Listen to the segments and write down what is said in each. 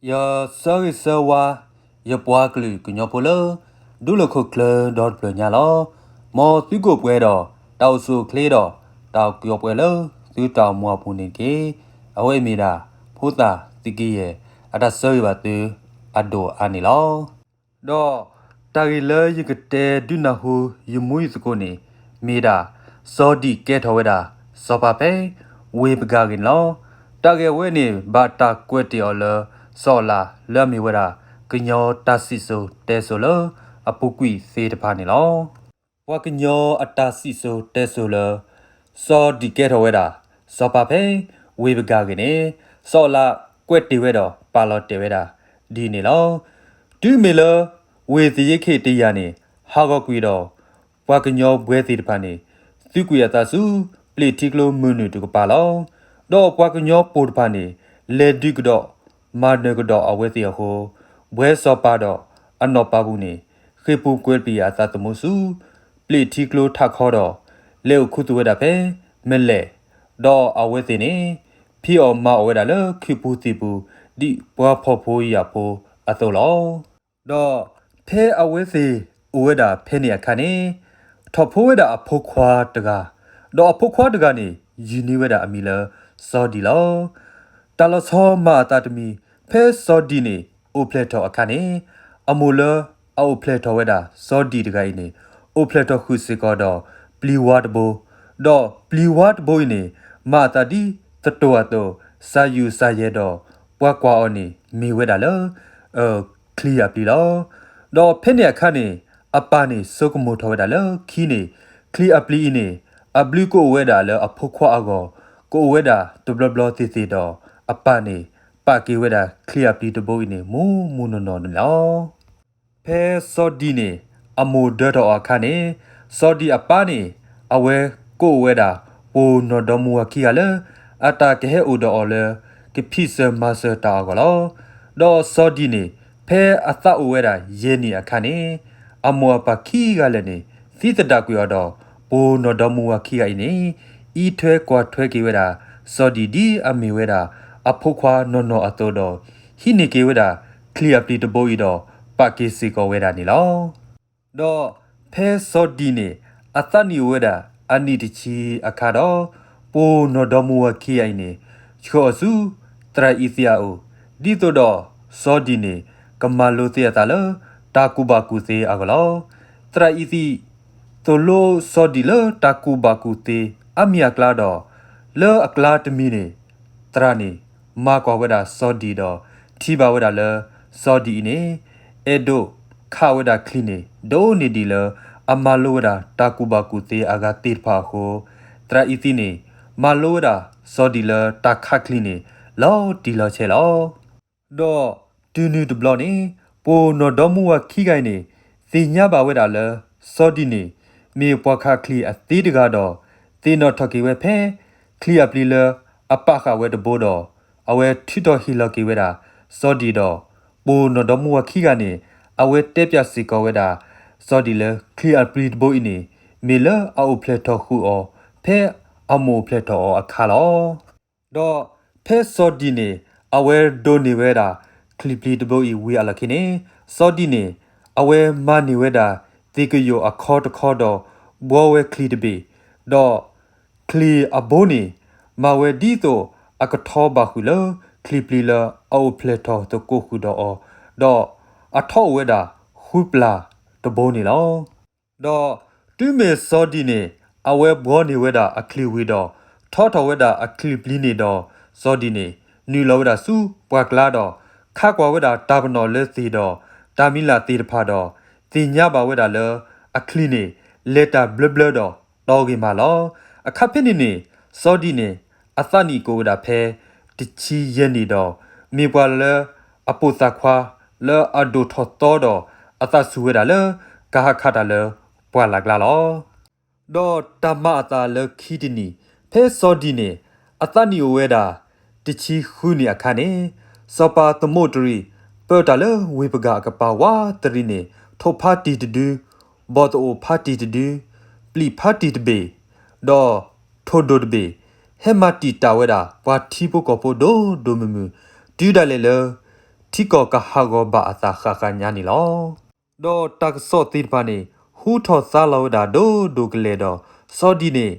ယဆၢဂ့ၤဆၢဝါ ယပှၤကလုာ်ကညီဖိလၢ ဒူလီၢ်ခိၣ်ချၢဒီတဖျၢၣ်ညါလီၤ. မ်သုကအိၣ်ပှဲၤဒီး တၢ်အိၣ်ဆူၣ်အိၣ်ချ့ဒီး တၢ်အိၣ်ကူၣ်အိၣ်ပှဲၤလၢ သုတၢ်အိၣ်မူအပူၤန့ၣ်တက့ၢ်. အဝဲအံၤမ့ၢ်ဒၣ် ဖိသၣ်သုးကယဲၢ် အတၢ်ဆၢဂ့ၤဘၣ်သု အဒိၣ်အါန့ၣ်လီၤ. ဒီးတၢ်ဂ့ၢ်လၢယကတဲဒုးနၢ်ဟူယမူယသကိးန့ၣ် မ့ၢ်ဒၣ် စီၤဒံၣ်ကဲထီၣ်ဝဲဒၣ် စီၤပၤဖဲ ဝ့ၢ်ပကၢ်ဂ့ၢ်န့ၣ်လီၤ. တၢ်ဂ့ၢ်အဝဲန့ၣ် ဘၣ်တၢ်ကွဲးတ့ၢ်အီၤလၢ စီၤအၤလးလၢအမ့ၢ်ဝဲဒၣ် ကညီတၢ်စံၣ်စိၤတဲစိၤလၢ အပူၤကွံာ်သ့ၣ်တဖၣ်န့ၣ်လီၤ. ပှၤကညီအတၢ်စံၣ်စိၤတဲစိၤလၢ စီၤဒံၣ်ကဲထီၣ်ဝဲဒၣ် စီၤပၤဖဲ ဝ့ၢ်ပကၢ်ဂ့ၢ်န့ၣ် စီၤအၤလးကွဲးတ့ၢ်ဝဲဒီးပာ်လီၤတဲာ်ဝဲဒၣ် ဒ်န့ၣ်လီၤ. တုၤမ့ၢ်လၢ ဝ့ၢ်သယ့းခ့ၣ်တယၤန့ၣ် ဟးဂီၤကွံာ်ဒီး ပှၤကညီဘှဲသ့ၣ်တဖၣ်န့ၣ် သုးကွံာ်အသးဆူ ပျ့ၢ်ထံကျိမုၢ်နုာ်တကပၤလီၤ. ဒီးပှၤကညီပိာ်တဖၣ်န့ၣ် လဲၤဒုးကဒီး မၤနၢၤကဒီးအဝဲသ့ၣ်အဃိ ဘှဲစီၤပၤဒီးအနီၢ်ပၤပူၤန့ၣ် ဃ့ၢ်ပူၤကွဲးပျံၤအသးသမူဆူ ပျ့ၢ်ထံကျိထးခီဒီး လဲၤအိၣ်ခူသူၣ်ဝဲဒၣ်ဖဲ မဲၢ်လဲၣ်, ဒီးအဝဲသ့ၣ်န့ၣ် ဖံးအီၣ်မၤအီၣ်ဝဲဒၣ်လၢခ့ၣ်ပူၤသ့ၣ်ပူၤ ဒ်ပှၤဖှီၣ်ဖိယာ်ဖိအသိးလီၤ. ဒီးဖဲအဝဲသ့ၣ်အိၣ်ဝဲဒၣ်ဖဲန့ၣ်အခါန့ၣ် ထီၣ်ဖိဝဲဒၣ်အဖိခွါတဂၤ, ဒီးအဖိခွါတဂၤန့ၣ် ယုၢ်န့ၢ်ဝဲဒၣ်အမံၤလၢစီၤဒံၣ်လီၤ. တၢ်လီၤဆီမၤအသးတမံၤ ဖဲစီၤဒံၣ်န့ၣ် အိၣ်ဖျဲၣ်ထီၣ်အခါန့ၣ် အမိၢ်လၢအအိၣ်ဖျဲၣ်ထီၣ်ဝဲဒၣ်စီၤဒံၣ်တဂၤအံၤန့ၣ် အိၣ်ဖျဲၣ်ထီၣ်ဃုာ်စ့ၢ်ကီးဒီးပျံၤဝါတဘိ, ဒီးပျံၤဝါတဘိအံၤန့ၣ် မၤအသးဒ်သတိၢ်အသိး စၢ်ယူၢ်စၢ်ယဲၢ်ဒီး ပှၤကွၢ်အီၤန့ၣ်မ့ၢ်ဝဲဒၣ်လၢ ချံအပျံၤလီၤ. ဒီးဖဲန့ၣ်အခါန့ၣ် အပၢ်န့ၣ်ဆိကမိၣ်ထီၣ်ဝဲဒၣ်လၢခံန့ၣ် ချံအပျံၤအံၤန့ၣ် အဘျုးကအိၣ်ဝဲဒၣ်လၢအဖိခွါအဂီၢ် ကအိၣ်ဝဲဒၣ်တဘျီဘျီသ့ၣ်သ့ၣ်ဒီး အပၢ်န့ၣ် ပာ်က့ၤဝဲဒၣ်ချံအပျံၤတဘိအံၤန့ၣ် မူမူနီၢ်နီၢ်န့ၣ်လီၤ. ဖဲစီၤဒံၣ်န့ၣ် အမိၢ်ဒၢထီၣ်အီၤအခါန့ၣ် စီၤဒံၣ်အပၢ်န့ၣ် အဝဲကအိၣ်ဝဲဒၣ် ပိာ်နီၢ်ဒီမါဝၤခံဂၤလၢ အတၢ်ကဟဲအိၣ်ဒီးအီၤလၢ ကဖံးစၢၤမၤစၢၤတၢ်အဂီၢ်လီၤ. ဒီးစီၤဒံၣ်န့ၣ် ဖဲအသးအိၣ်ဝဲဒၣ်ယဲၢ်နံၣ်အခါန့ၣ် အမိၢ်အပၢ်ခံဂၤလၢာ်န့ၣ် သံသဒၣ်ကွံာ်အီၤဒီး ပိာ်နီၢ်ဒီမါဝၤခံဂၤအံၤန့ၣ် အံးထွဲကွၢ်ထွဲက့ၤဝဲဒၣ် စီၤဒံၣ်ဒ်အမ့ၢ်ဝဲဒၣ် အဖိခွါနီၢ်နီၢ်အသိးဒီး ဟံးန့ၢ်က့ၤဝဲဒၣ် ချံအပျံၤတဘိအံၤဒီး ပာ်က့ၤစ့ၢ်ကီးဝဲဒၣ်န့ၣ်လီၤ. ဒီးဖဲစီၤဒံၣ်န့ၣ် အသးနံၣ်အိၣ်ဝဲဒၣ်အနံၣ်တဆံအခါဒီး ပိာ်နီၢ်ဒီမါဝၤခံဂၤအံၤန့ၣ် ဆှၢအီၤဆူ သရၣ်အံၤသံးအအိၣ် ဒ်သိးဒီးစီၤဒံၣ်န့ၣ် ကမၤလိသ့အသးလၢ တၢ်ကူၣ်ဘၣ်ကူၣ်သ့အဂီၢ်လီၤ. သရၣ်အံၤသံး သိၣ်လိစီၤဒံၣ်လၢတၢ်ကူၣ်ဘၣ်ကူၣ်သ့ အါမံၤအကျါဒီး လၢအကျါတမံၤန့ၣ် သရၣ်န့ၣ် မၤကွၢ်ဝဲဒၣ်စီၤဒံၣ်ဒီး ထံၣ်ဘၣ်ဝဲဒၣ်လၢ စီၤဒံၣ်အံၤန့ၣ် အဲၣ်ဒိးခးဝဲဒၣ်ချံန့ၣ် ဒိၣ်န့ၢ်ဒံးလၢ အမၤလိဝဲဒၣ်တၢ်ကူၣ်ဘၣ်ကူၣ်သ့အဂၤသ့ၣ်တဖၣ်အဃိ သရၣ်အံၤသံးန့ၣ် မၤလိဝဲဒၣ်စီၤဒံၣ်လၢတၢ်ခးချံန့ၣ် လီၤတံၢ်လီၤဆဲးလီၤ. ဒီးတုၤနုၤတဘျီန့ၣ် ပိာ်နီၢ်ဒီမါဝၤခံဂၤအံၤန့ၣ် သ့ၣ်ညါဘၣ်ဝဲဒၣ်လၢ စီၤဒံၣ်န့ၣ် မ့ၢ်ပှၤခးချံအသ့တဂၤဒီး သ့ၣ်နီၣ်ထီၣ်က့ၤဝဲဖဲ ချံအပျံၤလၢအပာ်ဃာ်ဝဲတဘိဒီး အဝဲထုးထီၣ်ဟ့ၣ်လီၤက့ၤဝဲဒၣ် စီၤဒံၣ်ဒီး ပိာ်နီၢ်ဒီမါဝၤခံဂၤန့ၣ် အဝဲတဲပၠးစ့ၢ်ကီးဝဲဒၣ် စီၤဒံၣ်လၢ ချံအပျံၤတဘိအံၤန့ၣ် မ့ၢ်လၢအအိၣ်ဖျဲၣ်ထီၣ်ဃုာ်အီၤ ဖဲအမိၢ်အိၣ်ဖျဲၣ်ထီၣ်အီၤအခါလီၤ. ဒီးဖဲစီၤဒံၣ်န့ၣ် အဝဲဒိးန့ၢ်ဝဲဒၣ် ချံပျံၤတဘိအံၤဝံၤအလီၢ်ခံန့ၣ် စီၤဒံၣ်န့ၣ် အဝဲမၤန့ၢ်ဝဲဒၣ် သ့ၣ်ကယိၣ်အခီတခီဒီး ဘှီဝဲချံတဘ့ၣ်, ဒီးချံအဘိန့ၣ် မၤဝဲဒ်သိးအကထီဘၣ်ဃုာ်လၢ ချံပျံၤလၢအအိၣ်ဖျဲၣ်ထီၣ်သကိးဃုာ်ဒီးအီၤ, ဒီးအထီၣ်အိၣ်ဝဲဒၣ်ဃုပျၢ်တဘိန့ၣ်လီၤ. ဒီးတုၤမ့ၢ်စီၤဒံၣ်န့ၣ် အဝဲဘှီန့ၢ်ဝဲဒၣ်အချံဝံၤဒီး ထီထီၣ်ဝဲဒၣ်အချံပျံၤန့ၣ်ဒီး စီၤဒံၣ်န့ၣ် နုာ်လီၤဝဲဒၣ်ဆူပှၢ်ကျါဒီး ခးကွၢ်ဝဲဒၣ်တၢ်ပနီၣ်လၢသ့ၣ်ဒီး တၢ်မံၤလၢ်သ့ၣ်တဖၣ်ဒီး သ့ၣ်ညါဘၣ်ဝဲဒၣ်လၢ အချံန့ၣ် လဲၤတၢ်ဘျၢဘျၢဒီးတီဂ့ၤမးလီၤ. အခါဖဲန့ၣ်န့ၣ် စီၤဒံၣ်န့ၣ် အသးနံၣ်ကအိၣ်ဝဲဒၣ်ဖဲ တဆံယဲၢ်နံၣ်ဒီး မ့ၢ်ပှၤလၢအပိာ်သးခွါ လၢအဒိၣ်ထီၣ်သီဒီး အသးဆူၣ်ဝဲဒၣ်လၢ ကဟးခးတၢ်လၢပှၢ်လၢ်ကျါလီၤ. ဒီးတၢ်မၤအသးလၢခံတနံၣ် ဖဲစီၤဒံၣ်န့ၣ် အသးနံၣ်အိၣ်ဝဲဒၣ် တဆံဃုနံၣ်အခါန့ၣ် စီၤပၤသမူးတရံး ပၢတၢ်လၢဝ့ၢ်ပကၢ်အကပၤဝးတရံးန့ၣ် ထိၣ်ဖါတံၢ်တဒု, ဘီၣ်သအိၣ်ဖါတံၢ်တဒု, ပျံးဖါတံၢ်တဘ့ၣ်, ဒီးထိၣ်ဒိၣ်တဘ့ၣ်, ဟဲမၤတံာ်တာ်ဝဲဒၣ် ပှၤထံဖိကီၢ်ဖိဒိၣ်ဒိၣ်မုၢ်မုၢ်, တုၤဒၣ်လဲာ်လၢ ထံ ထံကီၢ်ကဟးဂီၤဘၣ်အသးဃၣ်ဃၣ်ညါန့ၣ်လီၤ. ဒီးတၢ်ကစီၣ်သ့ၣ်တဖၣ်န့ၣ် ဟူထီၣ်သါလီၤဝဲဒၣ်ဒိၣ်ဒိၣ်ကလဲာ်ဒီး စီၤဒံၣ်န့ၣ်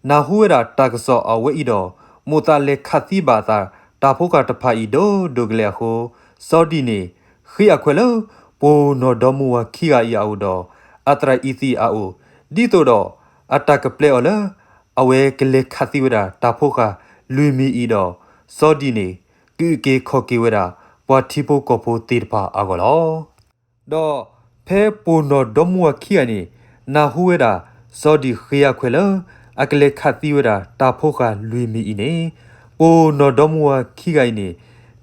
နၢ်ဟူဝဲဒၣ်တၢ်ကစီၣ်အဝဲအံၤဒီး မိၣ်သးလဲၤခးသံဘၣ်အသး တၢ်ဖိဃၢ်တဖၣ်အံၤဒိၣ်ဒိၣ်ကလဲာ်အဃိ စီၤဒံၣ်န့ၣ် ဃ့အခွဲးလၢ ပှိၢ်နီၢ်ဒီမါဝၤခံဂၤအံၤအအိၣ်ဒီး အသရၣ်အံၤသံၣ်အအိၣ် ဒ်သိးဒီး အတၢ်ကပျဲအီၤလၢ အဝဲကလဲၤခးသံဝဲဒၣ်တၢ်ဖိဃၢ်လွံၢ်မံၤအံၤဒီး စီၤဒံၣ်န့ၣ် ကအုၣ်က့ၤခီၣ်က့ၤဝဲဒၣ် ပှၤထံဖိကီၢ်ဖိသ့ၣ်တဖၣ်အဂီၢ်လီၤ. ဒီးဖဲပှိၢ်နီၢ်ဒီမါဝၤခံဂၤန့ၣ် နၢ်ဟူဝဲဒၣ် စီၤဒံၣ်ဃ့အခွဲးလၢ အကလဲၤခးသံဝဲဒၣ်တၢ်ဖိဃၢ်လွံၢ်မံၤအံၤန့ၣ် ပှိၢ်နီၢ်ဒီမါဝၤခံဂၤအံၤန့ၣ်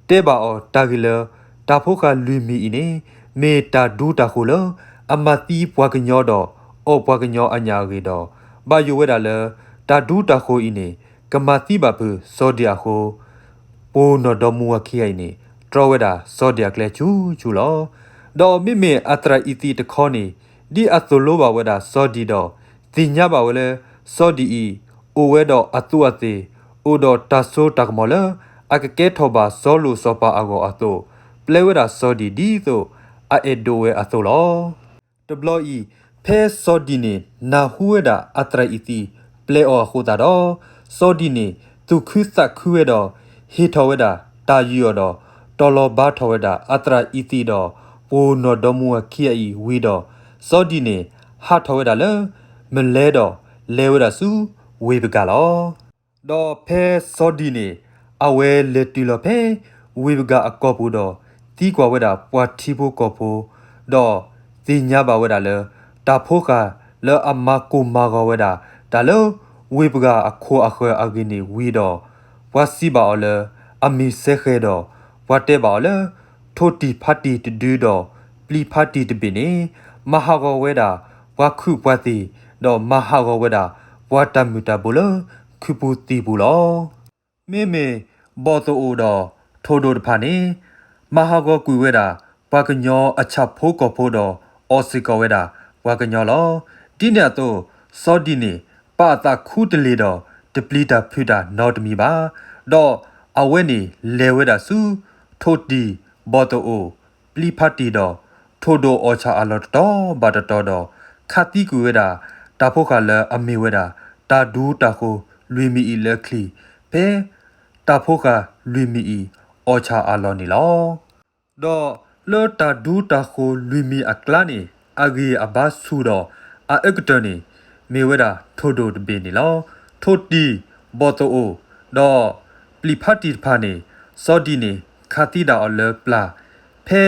တဲဘၣ်အီၤတၢ်ဂ့ၢ်လၢ တၢ်ဖိဃၢ်လွံၢ်မံၤအံၤန့ၣ် မ့ၢ်တၢ်ဒူတၢ်ဃိၤလၢ အမၤသံပှၤကညီဒီး အီၣ်ပှၤကညီအညၣ်အဂ့ၢ်ဒီး ဘၣ်ယိၣ်ဝဲဒၣ်လၢ တၢ်ဒူတၢ်ဃိၤအံၤန့ၣ် ကမၤသံဘၣ်ဖုးစီၤဒံၣ်အဃိ ပှိၢ်နီၢ်ဒီမါဝၤခံဂၤအံၤန့ၣ် တြီဝဲဒၣ်စီၤဒံၣ်အကျဲဆူၣ်ဆူၣ်လီၤ. ဒီးမ့မ့ၢ်အသရၣ်အံၤသံၣ်တခီန့ၣ် ဒ်အသိၣ်လိဘၣ်ဝဲဒၣ်စီၤဒံၣ်ဒီး သ့ၣ်ညါဘၣ်ဝဲလၢ စီၤဒံၣ်အံၤ အိၣ်ဝဲဒီးအသူးအသ့ၣ် အိၣ်ဒီးတၢ်စိတၢ်ကမီၤလၢ အကကဲထီၣ်ဘၣ်စီၤလိၣ်စီၤပၤအဂီၢ်အသိး ပျဲဝဲဒၣ်စီၤဒံၣ်ဒ်သိး အအဲၣ်ဒိးဝဲအသိးလီၤ. တဘျီအံၤ ဖဲစီၤဒံၣ်န့ၣ် နၢ်ဟူဝဲဒၣ်အသရၣ်အံၤသံၣ် ပျဲအီၤအဃိသတးဒီး စီၤဒံၣ်န့ၣ် သူၣ်ခုသးခုဝဲဒီး ဟ့ၣ်ထီၣ်ဝဲဒၣ်တၢ်ယုၢ်အီၤဒီး တီၤလီၤဘါထီၣ်ဝဲဒၣ်အသရၣ်အံၤသံၣ်ဒီး ပှိၢ်နီၢ်ဒီမါဝၤခံဂၤအံၤဝံၤဒီး စီၤဒံၣ်န့ၣ် ဟးထီၣ်ဝဲဒၣ်လၢ မလဲဒီး လဲၤဝဲဒၣ်ဆူ ဝ့ၢ်ပဂၢ်လီၤ. ဒီးဖဲစီၤဒံၣ်န့ၣ် အဝဲလဲၤတုၤလီၤဖဲ ဝ့ၢ်ပဂၢ်အကီၢ်ပူၤဒီး သံကွၢ်ဝဲဒၣ်ပှၤထံဖိကီၢ်ဖိ ဒီးသ့ၣ်ညါဘၣ်ဝဲဒၣ်လၢ တၢ်ဖိဃၢ်လၢအမၤကိၢ်မၤဂီၤဝဲဒၣ် တၢ်လၢဝ့ၢ်ပဂၢ်အခိၣ်အဃၢၤအဂ့ၢ်န့ၣ်ဝံၤဒီး ပှၤစံးဘၣ်အီၤလၢ အမံၤစဲဃဲၤဒီး ပှၤတဲဘၣ်အီၤလၢ ထိၣ်တံၢ်ဖးတံၢ်တဒုဒီး ပျံၤဖးတံၢ်တဘ့ၣ်န့ၣ် မၤဟးဂီၤဝဲဒၣ် ပှၤခုၣ်ပှၤသ့ၣ် ဒီးမၤဟးဂီၤဝဲဒၣ် ပှၤတၢ်မုၢ်တၢ်ဘိလၢ ခုပူၤသံၣ်ပူၤလီၤ. မ့မ့ၢ်ဘီၣ်သအိၣ်ဒီးထိၣ်ဒိၣ်တဖၣ်န့ၣ် မၤဟးဂီၤကွံာ်ဝဲဒၣ် ပှၤကညီအဆၣ်ဖိကီၢ်ဖိဒီး အီၣ်စ့ၢ်ကီးဝဲဒၣ် ပှၤကညီလီၤ. ဒ်န့ၣ်အသိး စီၤဒံၣ်န့ၣ် ပာ်အသးခူတလ့ၢ်ဒီး တပျံၤတၢ်ဖုးတၢ်နီတမံၤဘၣ်. ဒီးအဝဲန့ၣ်လဲၤဝဲဒၣ်ဆူ ထိၣ်တံၢ် ဘီၣ်သအိၣ် ပျံၤဖးတံၢ်ဒီး ထိၣ်ဒိၣ်အီၣ်ဆၣ်အလီၢ်တတီၤဘၣ်တတီၤဒီး ခးသံကွံာ်ဝဲဒၣ် တၢ်ဖိဃၢ်လၢအမ့ၢ်ဝဲဒၣ် တၢ်ဒူတၢ်ဃိၤလွံၢ်မံၤအံၤလၢချံၣ် ဖဲတၢ်ဖိဃၢ်လွံၢ်မံၤအံၤ အီၣ်ဆၣ်အလီၢ်န့ၣ်လီၤ. ဒီးလၢတၢ်ဒူတၢ်ဃိၤလွံၢ်မံၤအကျါန့ၣ် အဂ့ၢ်အဘါဆူၣ်ဒီး အအၢကတၢၢ်န့ၣ် မ့ၢ်ဝဲဒၣ်ထိၣ်ဒိၣ်တဘ့ၣ်န့ၣ်လီၤ. ထိၣ်တံၢ် ဘီၣ်သအိၣ် ဒီးပျံၤဖးတံၢ်တဖၣ်န့ၣ် စီၤဒံၣ်န့ၣ် ခးသံဒၣ်အီၤလၢပျၢ် ဖဲ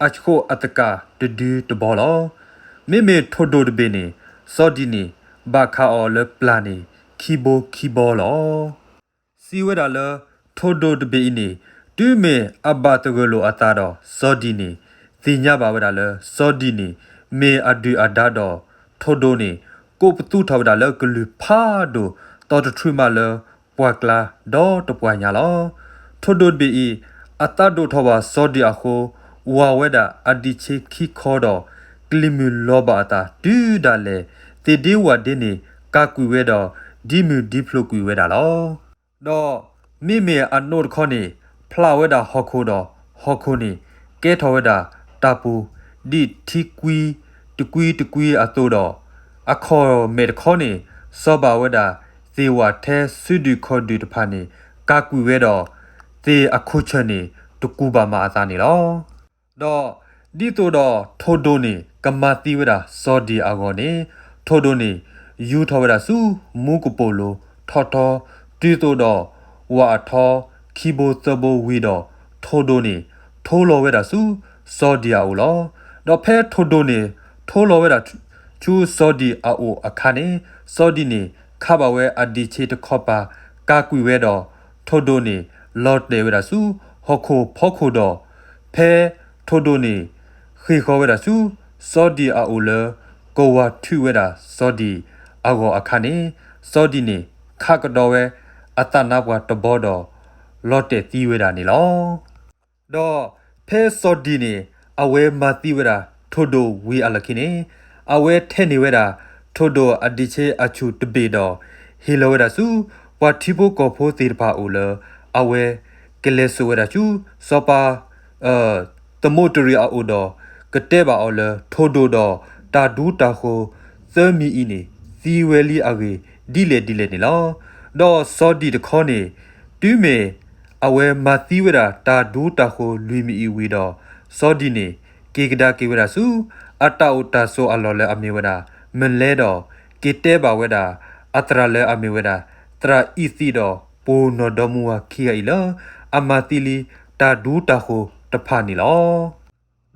အဆှိးအသကၢ်တဒုတဘီလီၤ. မ့မ့ၢ်ထိၣ်ဒိၣ်တဘ့ၣ်န့ၣ် စီၤဒံၣ်န့ၣ် ဘၣ်ခးအီၤလၢပျၢ်န့ၣ် ခံဘိခံဘီလီၤ. စံးဝဲဒၣ်လၢ ထိၣ်ဒိၣ်တဘ့ၣ်အံၤန့ၣ် တုၤမ့ၢ်အဘၣ်သဂၢၢ်လိာ်အသးဒီး စီၤဒံၣ်န့ၣ် သ့ၣ်ညါဘၣ်ဝဲဒၣ်လၢ စီၤဒံၣ်န့ၣ် မ့ၢ်အဒုၣ်အဒါဒီး ထိၣ်ဒိၣ်န့ၣ် ကိးပသူထီၣ်ဝဲဒၣ်လၢကလုၢ်ဖးဒိၣ် သီတထြူးမးလၢ ပှၢ်ကျါဒီတပှၢ်ညါလီၤ. ထိၣ်ဒိၣ်တဘ့ၣ်အံၤ အသးဒိၣ်ထီၣ်ဘၣ်စီၤဒံၣ်အဃိ ဝၢ်ဝဲဒၣ်အဒံးဆ့ခံခီဒီး ကလံၤမုၢ်လီၤဘၣ်အသးတုၤဒၣ်လဲာ် သ့ၣ်ဒ့ဝၣ်ဒ့န့ၣ် ကၤကွံာ်ဝဲဒီး ဒ်မုၢ်ဒ်ဖျိးကွံာ်ဝဲဒၣ်လီၤ. ဒီးမ့မ့ၢ်အနိၣ်တခီန့ၣ် ဖျးဝဲဒၣ်ဟီၣ်ခိၣ်ဒီး ဟီၣ်ခိၣ်န့ၣ် ကဲထီၣ်ဝဲဒၣ်တၢ်ပူၤ ဒ်ထံကွံတကွံတကွံအသိးဒီး အခီၣ်မဲာ်တခီန့ၣ် စီၤဘၣ်ဝဲဒၣ် သ့ၣ်ဝၣ်ထဲစုဒုၣ်ခီၣ်ဒုၣ်တဖၣ်န့ၣ် ကၤကွံာ်ဝဲဒီး သ့ၣ်အခိၣ်ဆၢၣ်န့ၣ် တကူးဘၣ်မးအသးန့ၣ်လီၤ. ဒီးဒ်သိးဒီးထိၣ်ဒိၣ်န့ၣ် ကမၤသံဝဲဒၣ်စီၤဒံၣ်အဂီၢ်န့ၣ် ထိၣ်ဒိၣ်န့ၣ် ယူၤထီၣ်ဝဲဒၣ်ဆူမူကပိာ်လိၤထီထီ တုၤသိးဒီးဝၣ်အထီ ခံဘိသၢဘိဝံၤဒီး ထိၣ်ဒိၣ်န့ၣ် ထိလီၤဝဲဒၣ်ဆူစီၤဒံၣ်အအိၣ်လီၤ. ဒီးဖဲထိၣ်ဒိၣ်န့ၣ် ထိလီၤဝဲဒၣ် ဆူစီၤဒံၣ်အအိၣ်အခါန့ၣ် စီၤဒံၣ်န့ၣ် ခးဘၣ်ဝဲအဒံးဆ့တခီပၤ ကၤကွံာ်ဝဲဒီး ထိၣ်ဒိၣ်န့ၣ် လီၤတဲာ်ဝဲဒၣ်ဆူဟီၣ်ခိၣ်ဖီခိၣ်ဒီး ဖဲထိၣ်ဒိၣ်န့ၣ် ဃ့ၢ်ဃီၤဝဲဒၣ်ဆူ စီၤဒံၣ်အအိၣ်လၢ ကဝၤထုးဝဲဒၣ်စီၤဒံၣ်အဂီၢ်အခါန့ၣ် စီၤဒံၣ်န့ၣ် ခးကဒီးဝဲ အသးနါပှၢ်တဘီဒီး လီၤတဲာ်သံဝဲဒၣ်န့ၣ်လီၤ. ဒီးဖဲစီၤဒံၣ်န့ၣ် အဝဲမၤသံဝဲဒၣ်ထိၣ်ဒိၣ်ဝံၤအလီၢ်ခံန့ၣ် အဝဲထဲန့ၢ်ဝဲဒၣ် ထိၣ်ဒိၣ်အဒံးဆ့အဆူၣ်တဘ့ၣ်ဒီး ဟ့ၣ်လီၤဝဲဒၣ်ဆူ ပှၤထံဖိကီၢ်ဖိသ့ၣ်တဖၣ်အအိၣ်လၢ အဝဲကလဲၤစိာ်ဝဲဒၣ်ဆူ စီၤပၤ အၢ သမူးတရံးအအိၣ်ဒီး ကတဲဘၣ်အီၤလၢ ထိၣ်ဒိၣ်ဒီးတၢ်ဒူတၢ်ဃိၤသၢမံၤအံၤန့ၣ် သံဝဲလံအဂ့ၢ် ဒ်လဲၣ်ဒ်လဲၣ်န့ၣ်လီၤ. ဒီးစီၤဒံၣ်တခီန့ၣ် တုၤမ့ၢ်အဝဲမၤသံဝဲဒၣ် တၢ်ဒူတၢ်ဃိၤလွံၢ်မံၤအံၤဝံၤဒီး စီၤဒံၣ်န့ၣ် က့ၤကဒါက့ၤဝဲဒၣ်ဆူ အတၢ်အိၣ်တၢ်ဆိးအလီၢ်လၢအမ့ၢ်ဝဲဒၣ် မလဲဒီး က့ၤတဲဘၣ်ဝဲဒၣ် အသရၣ်လၢအမ့ၢ်ဝဲဒၣ် သရၣ်အံၤသံးဒီး ပိာ်နီၢ်ဒီမါဝၤခံဂၤအံၤလၢ အမၤသံလံ တၢ်ဒူတၢ်ဃိၤတဖၣ်န့ၣ်လီၤ.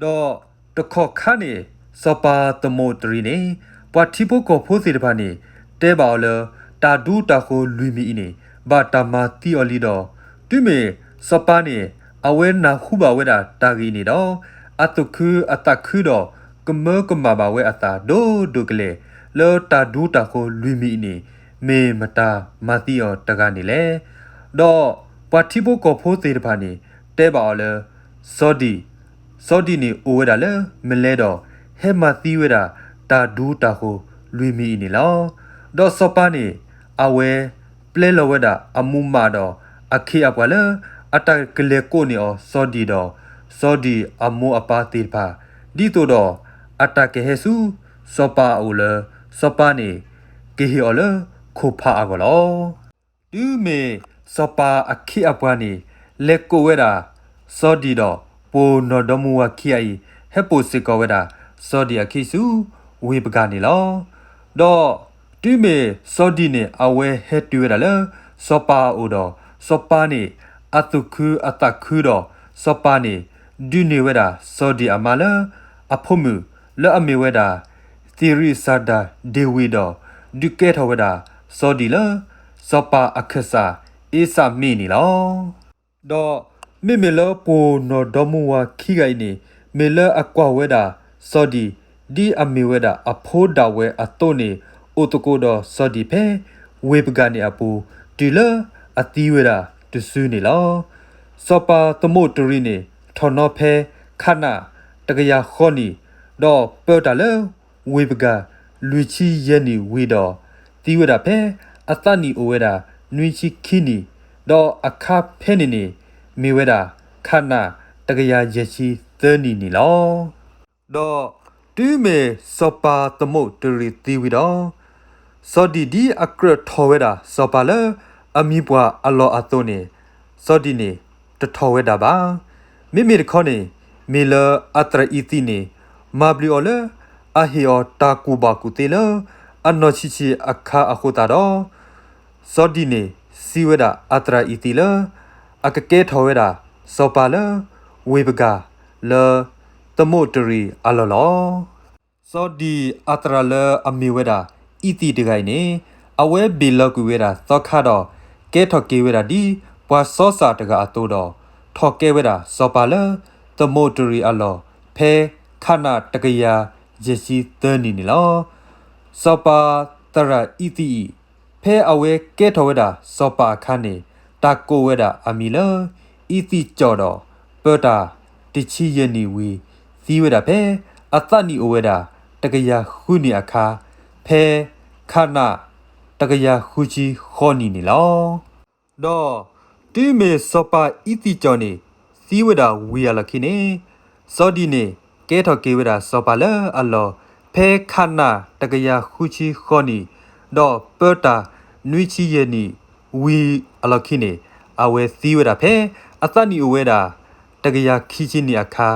ဒီးတခီခါန့ၣ် စီၤပၤသမူးတရံးန့ၣ် ပှၤထံဖိကီၢ်ဖိသ့ၣ်တဖၣ်န့ၣ် တဲဘၣ်အီၤလၢ တၢ်ဒူတၢ်ဃိၤလွံၢ်မံၤအံၤန့ၣ် ဘၣ်တၢ်မၤသံအီၤလံဒီး တုၤမ့ၢ်စီၤပၤန့ၣ် အဝဲနၢ်ဟူဘၣ်ဝဲဒၣ်တၢ်ဂ့ၢ်အံၤန့ၣ်ဒီး အသူၣ်ခုအသးခုဒီး ကမၢကမၣ်ဘၣ်ဝဲအသးဒိၣ်ဒိၣ်ကလဲာ် လၢတၢ်ဒူတၢ်ဃိၤလွံၢ်မံၤအံၤန့ၣ် မ့ၢ်မတၤမၤသံအီၤတဂၤန့ၣ်လဲၣ်. ဒီးပှၤထံဖိကီၢ်ဖိသ့ၣ်တဖၣ်န့ၣ် တဲဘၣ်အီၤလၢ စီၤဒံၣ်, စီၤဒံၣ်န့ၣ်အိၣ်ဝဲဒၣ်လၢမလဲဒီး ဟဲမၤသံဝဲဒၣ် တၢ်ဒူတၢ်ဃိၤလွံၢ်မံၤအံၤန့ၣ်လီၤ. ဒီးစီၤပၤန့ၣ် အဝဲပျဲလီၤဝဲဒၣ်အမူးမးဒီး အခ့အပှၤလၢ အတၢ်ကလဲၤကိးန့ၢ်အီၤစီၤဒံၣ်ဒီး စီၤဒံၣ်အမိၢ်အပၢ်သ့ၣ်တဖၣ် ဒ်သိးဒီး အတၢ်ကဟဲဆူ စီၤပၤအအိၣ်လၢ စီၤပၤန့ၣ် ကဟ့ၣ်အီၤလၢခိၣ်ဖးအဂီၢ်လီၤ. တုၤမ့ၢ်စီၤပၤအခ့အပှၤန့ၣ် လဲၤကိးဝဲဒၣ် စီၤဒံၣ်ဒီး ပိာ်နီၢ်ဒီမါဝၤခံဂၤအံၤ ဟဲပိာ်စ့ၢ်ကီးဝဲဒၣ် စီၤဒံၣ်အခံဆူ ဝ့ၢ်ပကၢ်န့ၣ်လီၤ. ဒီးတုၤမ့ၢ်စီၤဒံၣ်န့ၣ် အဝဲဟဲတုၤဝဲဒၣ်လၢ စီၤပၤအအိၣ်ဒီး စီၤပၤန့ၣ် အသူၣ်ခုအသးခုဒီး စီၤပၤန့ၣ် ဒုးန့ၢ်ဝဲဒၣ် စီၤဒံၣ်အမါလၢ အဖိမုၣ်လၢအမ့ၢ်ဝဲဒၣ် သံရံးစၤဒၤဒ့ၣ်ဝံးဒီး ဒုးကဲထီၣ်ဝဲဒၣ် စီၤဒံၣ်လၢ စီၤပၤအခၢၣ်စး အ့စၣ်မ့ၣ်န့ၣ်လီၤ. ဒီးမ့မ့ၢ်လၢပိာ်နီၢ်ဒီမါဝၤခံဂၤအံၤန့ၣ် မ့ၢ်လၢအကွၢ်ဝဲဒၣ်စီၤဒံၣ် ဒ်အမ့ၢ်ဝဲဒၣ်အဖိဒၣ်ဝဲအသိးန့ၣ် အိၣ်သကိးဒီးစီၤဒံၣ်ဖဲ ဝ့ၢ်ပကၢ်န့ၣ်အပူၤ တုၤလၢအသံဝဲဒၣ်တစုန့ၣ်လီၤ. စီၤပၤသမူးတရံးန့ၣ် ထီၣ်နီၤဖဲခးနးတကယၤဃီနံၣ် ဒီးပၢတၢ်လၢ ဝ့ၢ်ပကၢ် လွံၢ်ဆံယဲၢ်နံၣ်ဝံၤဒီး သံဝဲဒၣ်ဖဲအသးနံၣ်အိၣ်ဝဲဒၣ် နွံဆံခံနံၣ်, ဒီးအခါဖဲန့ၣ်န့ၣ် မ့ၢ်ဝဲဒၣ် ခးနး တကယၤယဲၢ်ဆံသၢနံၣ်န့ၣ်လီၤ. ဒီးတုၤမ့ၢ်စီၤပၤသမူးတရံးသံဝံၤဒီး စီၤဒံၣ်ဒ်အကြၢးထီၣ်ဝဲဒၣ် စီၤပၤလၢအမံၤပှၢ်အလီၢ်အသိးန့ၣ် စီၤဒံၣ်န့ၣ် တထီၣ်ဝဲဒၣ်ဘၣ်. မ့မ့ၢ်တခီန့ၣ် မ့ၢ်လၢအသရၣ်အံၤသံးန့ၣ် မၤဘျုးအီၤလၢ အဟ့ၣ်အီၤတၢ်ကူၣ်ဘၣ်ကူၣ်သ့လၢ အနီၢ်ဆံးဆံးအခါအဃိသတးဒီး စီၤဒံၣ်န့ၣ် စံးဝဲဒၣ်အသရၣ်အံၤသံးလၢ အကကဲထီၣ်ဝဲဒၣ် စီၤပၤလၢ ဝ့ၢ်ပကၢ် လၢ သမူးတရံးအလီၢ်လီၤ. စီၤဒံၣ်အသရၣ်လၢအမ့ၢ်ဝဲဒၣ် အံၤသံးတဂၤအံၤန့ၣ် အဝဲဘ့ၣ်လီၤကွံာ်ဝဲဒၣ်သီခါဒီး ကဲထီၣ်က့ၤဝဲဒၣ်ဒ် ပှၤစီစၢ်တဂၤအသိးဒီး ထီၣ်ကဲဝဲဒၣ်စီၤပၤလၢ သမူးတရံးအလီၢ် ဖဲခးနးတကယၤယဲၢ်ဆံသၢနံၣ်န့ၣ်လီၤ. စီၤပၤသရၣ်အံၤသံးအံၤ ဖဲအဝဲကဲထီၣ်ဝဲဒၣ်စီၤပၤအခါန့ၣ် တၢ်ကိးဝဲဒၣ်အမံၤလၢ အံၤသံးကၠီၣ်ဒီး ပၢတၢ်တဆံယဲၢ်နံၣ်ဝံၤ သံဝဲဒၣ်ဖဲ အသးနံၣ်အိၣ်ဝဲဒၣ် တကယၤဃုနံၣ်အခါ ဖဲခးနး တကယၤဃုဆံဃိးနံၣ်န့ၣ်လီၤ. ဒီးတုၤမ့ၢ်စီၤပၤအံၤသံးကၠီၣ်န့ၣ် သံဝဲဒၣ်ဝံၤအလီၢ်ခံန့ၣ် စီၤဒံၣ်န့ၣ် ကဲထီၣ်က့ၤဝဲဒၣ်စီၤပၤလၢအလီၢ် ဖဲခးနးတကယၤဃုဆံဃိးနံၣ် ဒီးပၢတၢ်နွံဆံယဲၢ်နံၣ်ဝံၤအလီၢ်ခံန့ၣ် အဝဲသံဝဲဒၣ်ဖဲ အသးနံၣ်အိၣ်ဝဲဒၣ် တကယၤခံဆံနံၣ်အခါ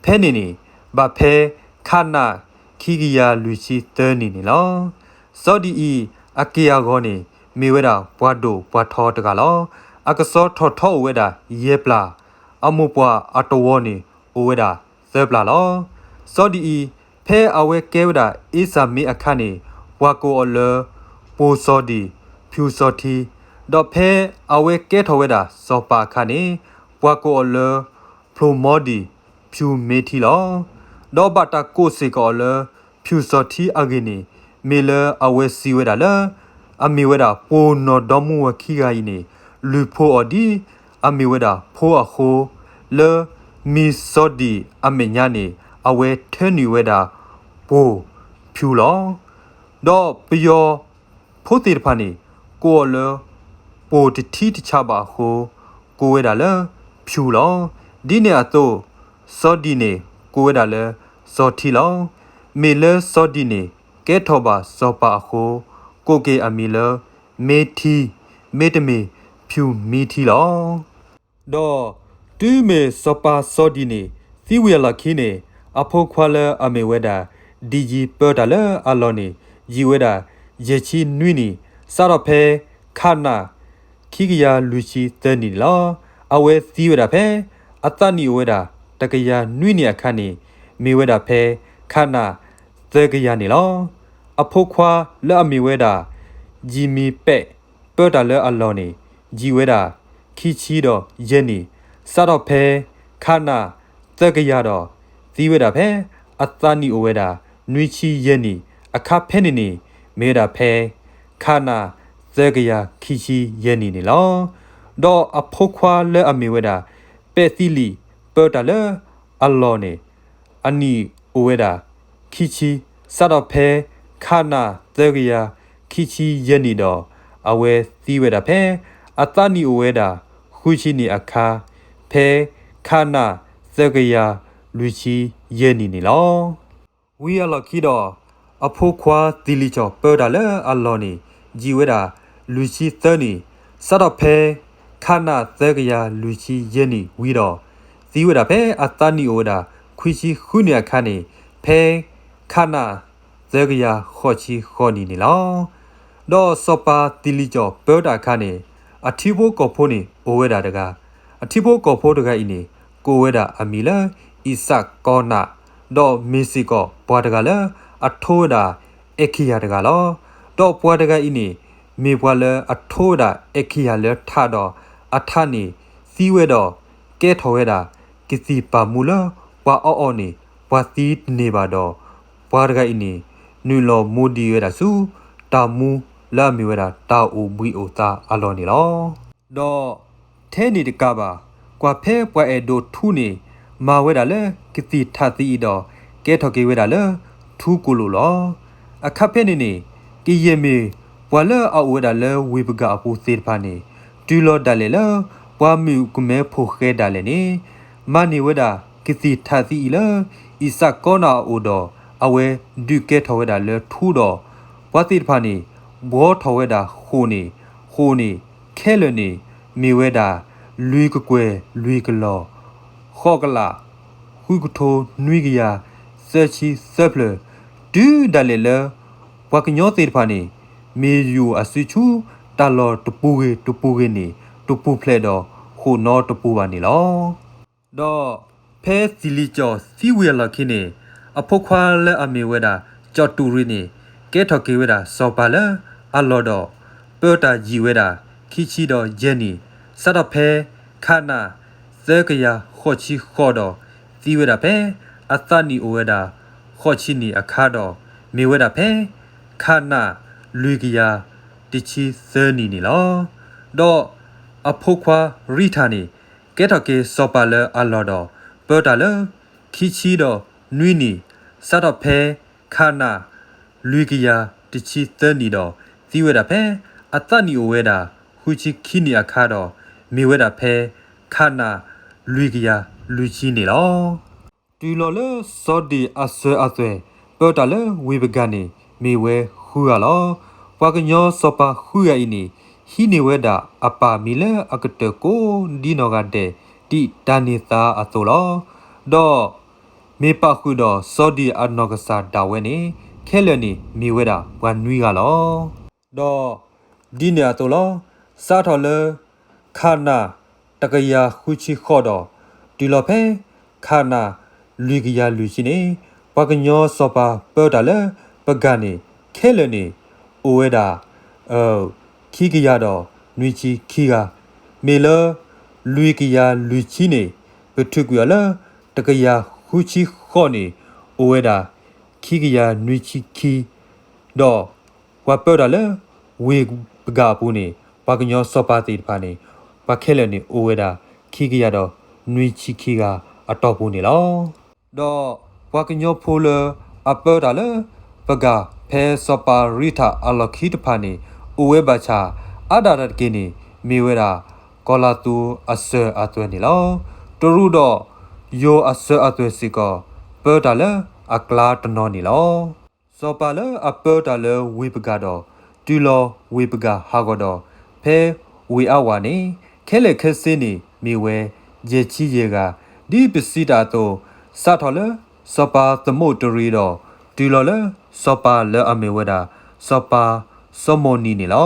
ဖဲန့ၣ်န့ၣ် ဘၣ်ဖဲခးနးခံကယၤလွံၢ်ဆံသၢနံၣ်န့ၣ်လီၤ. စီၤဒံၣ်အံၤ အက့ၢ်အဂီၤန့ၣ် မ့ၢ်ဝဲဒၣ်ပှၤဒိၣ်ပှၤထီတဂၤလီၤ. အကစီၤထီၣ်ထီအိၣ်ဝဲဒၣ်ယဲၢ်ပျၢ်, အမိၢ်ပှၢ်အတဝီန့ၣ် အိၣ်ဝဲဒၣ်သၢပျၢ်လီၤ. စီၤဒံၣ်အံၤ ဖဲအဝဲကဲဝဲဒၣ်အ့စၢ်မ့အအခါန့ၣ် ပှၤကိးအီၤလၢ ပိာ်စီၤဒံၣ် ဖၠူစီၤထံ, ဒီးဖဲအဝဲကဲထီၣ်ဝဲဒၣ်စီၤပၤအခါန့ၣ် ပှၤကိးအီၤလၢ ဖျိမိဒံၣ် ဖၠူမ့ထံလီၤ. ဒီးဘၣ်တၢ်ကိးစ့ၢ်ကီးအီၤလၢ ဖၠူစီၤထံအဂ့ၢ်န့ၣ် မ့ၢ်လၢအဝဲစံးဝဲဒၣ်လၢ အမ့ၢ်ဝဲဒၣ်ပိာ်နီၢ်ဒီမါဝၤခံဂၤအံၤန့ၣ် လုၢ်ဖိအီၤဒ်အမ့ၢ်ဝဲဒၣ်ဖိအဃိ လၢမံၤစီၤဒံၣ်အမဲာ်ညါန့ၣ် အဝဲထၢနုာ်ဝဲဒၣ်ပိာ်ဖၠူလီၤ. ဒီးပယီၤဖိသ့ၣ်တဖၣ်န့ၣ် ကိးအီၤလၢ ပိာ်တထံတဆးဘၣ်အဃိ ကိးဝဲဒၣ်လၢဖၠူလီၤ. ဒ်န့ၣ်အသိး စီၤဒံၣ်န့ၣ် ကိးဝဲဒၣ်လၢ စီၤထံလီၤ. မ့ၢ်လၢစီၤဒံၣ်န့ၣ် ကဲထီၣ်ဘၣ်စီၤပၤအဃိ ကိးက့ၤအမံၤလၢ မ့ထံ, မ့တမ့ၢ် ဖၠူၣ်မံထံလီၤ. ဒီးတုၤမ့ၢ်စီၤပၤစီၤဒံၣ်န့ၣ် သံဝံၤအလီၢ်ခံန့ၣ် အဖိခွါလၢအမ့ၢ်ဝဲဒၣ် ဒံၣ်ယံၤပၢတၢ်လၢအလီၢ်န့ၣ် ယံာ်ဝဲဒၣ် ယဲၢ်ဆံနွံနံၣ်, စးထီၣ်ဖဲ ခးနၣ် ခံကယၤလွံၢ်ဆံသၢနံၣ်န့ၣ်လီၤ. အဝဲသံဝဲဒၣ်ဖဲ အသးနံၣ်အိၣ်ဝဲဒၣ် တကယၤနွံနံၣ်အခါန့ၣ် မ့ၢ်ဝဲဒၣ်ဖဲ ခးနၣ် သၢကယၤန့ၣ်လီၤ. အဖိခွါလၢအမ့ၢ်ဝဲဒၣ် ယံၢ်မံၤပဲး ပၢတၢ်လၢအလီၢ်န့ၣ် ယံာ်ဝဲဒၣ် ခံဆံဒီးယဲၢ်နံၣ်, စးထီၣ်ဖဲ ခးနၣ် သၢကယၤဒီး သံဝဲဒၣ်ဖဲ အသးနံၣ်အိၣ်ဝဲဒၣ် နွံဆံယဲၢ်နံၣ်, အခါဖဲန့ၣ်န့ၣ် မ့ၢ်ဝဲဒၣ်ဖဲ ခးနၣ် သၢကယၤခံဆံယဲၢ်နံၣ်န့ၣ်လီၤ. ဒီးအဖိခွါလၢအမ့ၢ်ဝဲဒၣ် ပဲးသံလံၣ် ပၢတၢ်လၢအလီၢ်န့ၣ် အနံၣ်အိၣ်ဝဲဒၣ် ခံဆံ, စးထီၣ်ဖဲ ခးနၣ် သၢကယၤ ခံဆံယဲၢ်နံၣ်ဒီး အဝဲသံဝဲဒၣ်ဖဲ အသးနံၣ်အိၣ်ဝဲဒၣ် ဃုဆံနံၣ်အခါ ဖဲ ခးနၣ် သၢကယၤ လွံၢ်ဆံယဲၢ်နံၣ်န့ၣ်လီၤ. ဝံၤအလီၢ်ခံဒီး အဖိခွါသံလံၣ်ကၠီၣ် ပၢတၢ်လၢအလီၢ်န့ၣ် ယံာ်ဝဲဒၣ် လွံၢ်ဆံသၢနံၣ်, စးထီၣ်ဖဲ ခးနၣ် သၢကယၤ လွံၢ်ဆံယဲၢ်နံၣ်ဝံၤဒီး သံဝဲဒၣ်ဖဲ အသးနံၣ်အိၣ်ဝဲဒၣ် ခွံဆံဃုနံၣ်အခါန့ၣ် ဖဲ ခးနၣ် သၢကယၤ ဃိးဆံဃိးနံၣ်န့ၣ်လီၤ. ဒီးစီၤပၤသံလံၣ်ကၠီၣ် ပၢတၢ်အခါန့ၣ် အထံဖိကီၢ်ဖိန့ၣ် အိၣ်ဝဲဒၣ်တဂၤ, အထံဖိကီၢ်ဖိတဂၤအံၤန့ၣ် ကိးဝဲဒၣ်အမံၤလၢ အံၣ်စၣ်ကီနၣ်, ဒီးမ့ၢ်စ့ၢ်ကီးပှၤတဂၤလၢ အထိဝဲဒၣ် အဲၣ်ခံယၤတဂၤလီၤ. ဒီးပှၤတဂၤအံၤန့ၣ် မ့ၢ်ပှၤလၢအထိဝဲဒၣ် အဲၣ်ခံယၤလၢထးဒီး အထးန့ၣ် သံဝဲဒီး ကဲထီၣ်ဝဲဒၣ် ကသံၣ်ပာ်မူလၢ ပှၤအီၣ်အီၣ်န့ၣ် ပှၤသံတန့ၢ်ဘၣ်ဒီး ပှၤတဂၤအံၤန့ၣ် နုာ်လီၤမူဒံးဝဲဒၣ်ဆူ တၢ်မူလၢအမ့ၢ်ဝဲဒၣ် တၢ်အိၣ်ဘှံးအိၣ်သါအလီၢ်န့ၣ်လီၤ. ဒီးထဲန့ၣ်တကးဘၣ်, ကွၢ်ဖဲပှၤအဲၣ်ဒိးထူန့ၣ် မၤဝဲဒၣ်လၢကသံၣ်ထးသံအံၤဒီး ကဲထီၣ်က့ၤဝဲဒၣ်လၢ ထူကိၣ်လိၣ်လီၤ. အခါဖဲန့ၣ်န့ၣ် ကယဲၢ်မ့ၢ်ပှၤလၢအအိၣ်ဝဲဒၣ်လၢဝ့ၢ်ပဂၢ်အပူၤသ့ၣ်တဖၣ်န့ၣ် တုၤလီၤဒၣ်လဲာ်လၢ ပှၤမုၣ်ကမဲဖိဃဲဒၣ်လဲာ်န့ၣ် မၤန့ၢ်ဝဲဒၣ်ကသံၣ်ထးသံအံၤလၢ အံၣ်စၣ်ကီနၣ်အအိၣ်ဒီး အဝဲဒုးကဲထီၣ်ဝဲဒၣ်လၢထူဒီး ပှၤသ့ၣ်တဖၣ်န့ၣ် ဘှီထီၣ်ဝဲဒၣ်ဃိာ်န့ၣ်, ဃိာ်န့ၣ် ခဲလၢာ်န့ၣ် မ့ၢ်ဝဲဒၣ် လွံၢ်ကကွဲၢ်လွံၢ်ကလီၢ်, ဃိးကလး, ဃုကထိနွံကယၤ သၢဆံသၢဖျၢၣ်, တုၤဒၣ်လဲာ်လၢ ပှၤကညီသ့ၣ်တဖၣ်န့ၣ် မ့ၢ်ယူၤအစုဆူ တၢ်လီၢ်တပူၤဂ့ၤတပူၤဂ့ၤန့ၣ် တပူၤဖျဲးဒီးဃိာ်နီတပူၤဘၣ်န့ၣ်လီၤ. ဒီးဖဲသံလံကၠီသံဝံၤအလီၢ်ခံန့ၣ် အဖိခွါလၢအမ့ၢ်ဝဲဒၣ် ကၠီတူၣ်ရံန့ၣ် ကဲထီၣ်က့ၤဝဲဒၣ်စီၤပၤလၢအလီၢ်ဒီး ပၢတၢ်ယံာ်ဝဲဒၣ် ခံဆံဒီးယဲၢ်နံၣ်, စးထီၣ်ဖဲ ခးနၣ် သၢကယၤဃိးဆံဃိးဒီး သံဝဲဒၣ်ဖဲ အသးနံၣ်အိၣ်ဝဲဒၣ် ဃိးဆံနံၣ်အခါဒီး မ့ၢ်ဝဲဒၣ်ဖဲ ခးနၣ် လွံၢ်ကယၤ တဆံသၢနံၣ်န့ၣ်လီၤ. ဒီးအဖိခွါရံထၣ်န့ၣ် ကဲထီၣ်က့ၤစီၤပၤလၢအလီၢ်ဒီး ပၢတၢ်လၢ ခံဆံဒီးနွံနံၣ်, စးထီၣ်ဖဲ ခးနၣ် လွံၢ်ကယၤတဆံသၢနံၣ်ဒီး သံဝဲဒၣ်ဖဲ အသးနံၣ်အိၣ်ဝဲဒၣ် ဃုဆံခံနံၣ်အခါဒီး မ့ၢ်ဝဲဒၣ်ဖဲ ခးနၣ် လွံၢ်ကယၤလွံၢ်ဆံန့ၣ်လီၤ. တုၤလီၤလၢစီၤဒ့ၣ်အစၢၤအသွဲၣ် ပၢတၢ်လၢဝ့ၢ်ပဂၢ်န့ၣ် မ့ၢ်ဝဲဃုဂၤလီၤ. ပှၤကညီစီၤပၤဃုဂၤအံၤန့ၣ် ဟံးန့ၢ်ဝဲဒၣ်အပၢ်မံၤလၢအကတၢၢ်ကိးဒ်နီၢ်ဂၤဒဲး ဒ်တၢ်န့ၢ်သါအသိးလီၤ. ဒီးမ့ၢ်ပာ်ဃုာ်ဒီးစီၤဒ့ၣ်အနီၢ်ကစၢ်ဒၣ်ဝဲန့ၣ် ခဲလၢာ်န့ၣ်မ့ၢ်ဝဲဒၣ်ပှၤနွံဂၤလီၤ. ဒီးဒ်န့ၣ်အသိးလီၤ. စးထီၣ်လၢ ခးနၣ် တကယၤဃုဆံဃိးဒီး တုၤလီၤဖဲ ခးနၣ် လွံၢ်ကယၤလွံၢ်ဆံန့ၣ် ပှၤကညီစီၤပၤပၢတၢ်လၢပဂၢ်န့ၣ် ခဲလၢာ်န့ၣ် အိၣ်ဝဲဒၣ် ခံကယၤဒီးနွံဆံခံဂၤ, မ့ၢ်လၢ လွံၢ်ကယၤလွံၢ်ဆံန့ၣ် ပထုးကွံာ်အီၤလၢ တကယၤဃုဆံဃိးန့ၣ် အိၣ်ဝဲဒၣ် ခံကယၤနွံဆံခံ, ဒီးပှၤပၢတၢ်လၢ ဝ့ၢ်ပဂၢ်အပူၤန့ၣ် ပှၤကညီစီၤပၤသ့ၣ်တဖၣ်န့ၣ် ပှၤခဲလၢာ်န့ၣ်အိၣ်ဝဲဒၣ် ခံကယၤဒီးနွံဆံခံဂၤအတီၢ်ပူၤန့ၣ်လီၤ. ဒီးပှၤကညီဖိလၢအပၢတၢ်လၢပဂၢ် ဖဲစီၤပၤရံထၣ်အလီၢ်ခံတဖၣ်န့ၣ် အိၣ်ဝဲဘၣ်ဆၣ် အါဒၣ်တၢ်တက့ၢ်န့ၣ် မ့ၢ်ဝဲဒၣ် ကီၤလၤသူအစၢၤအသွဲၣ်န့ၣ်လီၤ. တရူးဒီး ယိၤအစၢၤအသွဲၣ်စ့ၢ်ကီး ပၢတၢ်လၢအကျါတနီၤန့ၣ်လီၤ. စီၤပၤလၢအပၢတၢ်လၢဝ့ၢ်ပကၢ်ဒီး တုၤလီၤဝ့ၢ်ပကၢ်ဟးဂီၤဒီး ဖဲဝ့ၢ်အါဝးန့ၣ် ခဲလၢာ်ခဲဆ့န့ၣ်မ့ၢ်ဝဲ ယဲၢ်ဆံယဲၢ်ဂၤ, ဒ်ပစံးတၢ်အသိး စးထီၣ်လၢစီၤပၤသမူးတရံးဒီး တုၤလီၤလၢစီၤပၤလၢအမ့ၢ်ဝဲဒၣ် စီၤပၤစီၤမိၤနံၤန့ၣ်လီၤ.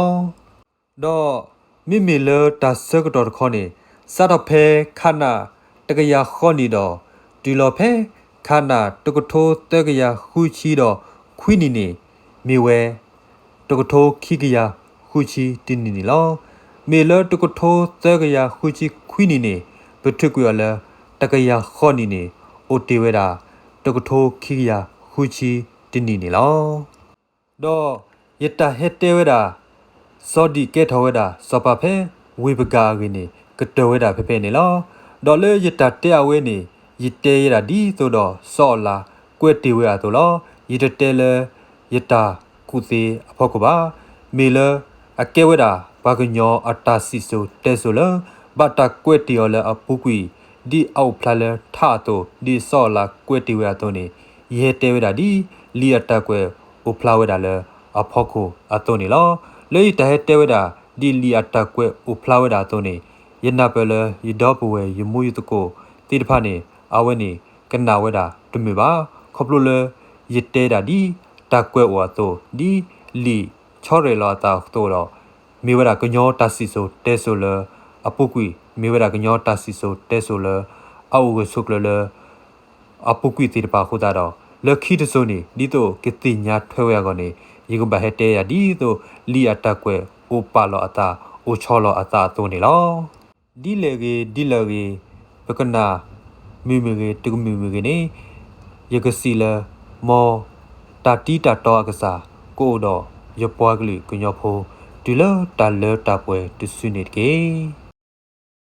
ဒီးမ့မ့ၢ်လၢတၢ်ဆၢကတီၢ်တခီန့ၣ် စးထီၣ်ဖဲခးနၣ်တကယၤဃီနံၣ်ဒီး တုၤလီၤဖဲခးနၣ်တကထိသၢကယၤဃုဆံဒီးခွံနံၣ်န့ၣ် မ့ၢ်ဝဲ တကထိခံကယၤဃုဆံတနံၣ်န့ၣ်လီၤ. မ့ၢ်လၢတကထိသၢကယၤဃုဆံခွံနံၣ်န့ၣ် ပထုးကွံာ်အီၤလၢ တကယၤဃီနံၣ်န့ၣ် အိၣ်တ့ၢ်ဝဲဒၣ် တကထိခံကယၤဃုဆံတနံၣ်န့ၣ်လီၤ. ဒီးယတၢ်ဟဲတဲဝဲဒၣ် စီၤဒံၣ်ကဲထီၣ်ဝဲဒၣ်စီၤပၤဖဲဝ့ၢ်ပကၢ်အဂ့ၢ်န့ၣ် ကတၢၢ်ဝဲဒၣ်ဖဲဖဲန့ၣ်လီၤ. ဒီးလၢယတၢ်တဲအဝဲန့ၣ် ယတဲယဲဒၣ်ဒ်သိးဒီးစီၤအၤလးကွဲးတ့ၢ်ဝဲအသိးလီၤ. ယတတဲလၢယတၢ်ကူၣ်သ့အဖီခိၣ်ဘၣ်. မ့ၢ်လၢအကဲဝဲဒၣ်ပှၤကညီအတၢ်စံၣ်စိၤတဲစိၤလၢ ဘၣ်တၢ်ကွဲးတ့ၢ်အီၤလၢအပူၤကွံာ် ဒ်အအိၣ်ဖျါလၢထးအသိး ဒ်စီၤအၤလးကွဲးတ့ၢ်ဝဲအသိးန့ၣ် ယဟဲတဲဝဲဒၣ်ဒ် လံာ်အတၢ်ကွဲးအိၣ်ဖျါဝဲဒၣ်လၢအဖီခိၣ်အသိးန့ၣ်လီၤ. လၢယတၢ်ဟဲတဲဝဲဒၣ် ဒ်လံာ်အတၢ်ကွဲးအိၣ်ဖျါဝဲဒၣ်အသိးန့ၣ် ယနၢ်ပၢၢ်လၢယဒီပုၢ်ဝဲၢ်ယမိၢ်ယသကိးသ့ၣ်တဖၣ်န့ၣ် အဝဲန့ၣ်ကနၣ်ဝဲဒၣ်တမုာ်ဘၣ်. ခီဖျိလၢယတဲဒၣ်ဒ်တၢ်ကွဲးအိၣ်အသိး ဒ်လံာ်ဆီရဲၣ်လီၤအသးအသိးဒီး မ့ၢ်ဝဲဒၣ်ကညီတၢ်စံၣ်စိၤတဲစိၤလၢအပူၤကွံာ် မ့ၢ်ဝဲဒၣ်ကညီတၢ်စံၣ်စိၤတဲစိၤလၢ အအိၣ်ဂၢၢ်ဆိးကျၢၤလၢ အပူၤကွံာ်သ့ၣ်တဖၣ်အဃိသတးဒီး လၢခံတစိၤန့ၣ် ဒ်သိးကသ့ၣ်ညါထွဲဝဲအဂီၢ်န့ၣ် ယကဘၣ်ဟဲတဲယၤဒ်သိး လံာ်အတၢ်ကွဲးအိၣ်ပာ်လီၤအသး အိၣ်ဆီလီၤအသးအသိးန့ၣ်လီၤ. ဒ်လဲၣ်ဂ့ၤဒ်လဲၣ်ဂ့ၤ ပကနၣ်မုာ်မ့ၢ်ဂ့ၤ တကမုာ်မ့ၢ်ဂ့ၤန့ၣ် ယကစံးလၢ မ်တၢ်တံတၢ်တီအကစၢ် ကအိၣ်ဒီးယပှၤကလုာ်ကညီဖိ တုၤလၢတၢ်လၢတၢ်ပှဲၤတစုန့ၣ်တက့ၢ်.